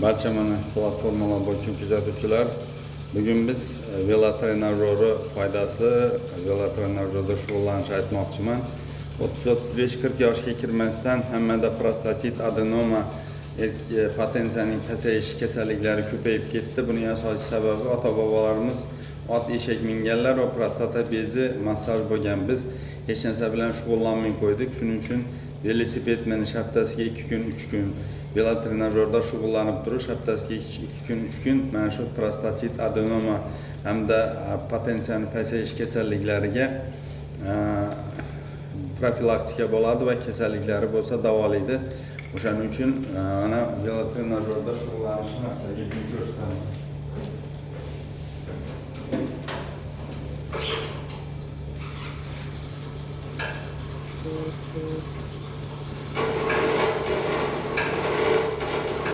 Barcha mana platformalar bo'yicha kuzatuvchilar, bugun biz velotrenajori foydasi, velotrenajorda shug'ullanish aytmoqchiman. 30, 35, 40 yoshga kirmasdan hammada prostatit, adenoma, potensiyaning pasayishi kasalliklari ko'payib ketdi. Buning asosiy sababi ota-bobolarimiz ot, eshak minganlar va prostata bezi massaj bo'lgan. Biz hech narsa bilan shug'ullanmay qo'ydik. Shuning uchun velosiped minish haftasiga 2 kun, 3 kun, velotrenajorda shug'ullanib turish haftasiga 2 kun, 3 kun mana shu prostatit, adenoma hamda potensiyaning pasayish kasalliklariga profilaktika bo'ladi va kasalliklari bo'lsa davolaydi. O'shaning uchun mana velotrenajorda shug'ullanishni sizlarga ko'rsataman. Thank you.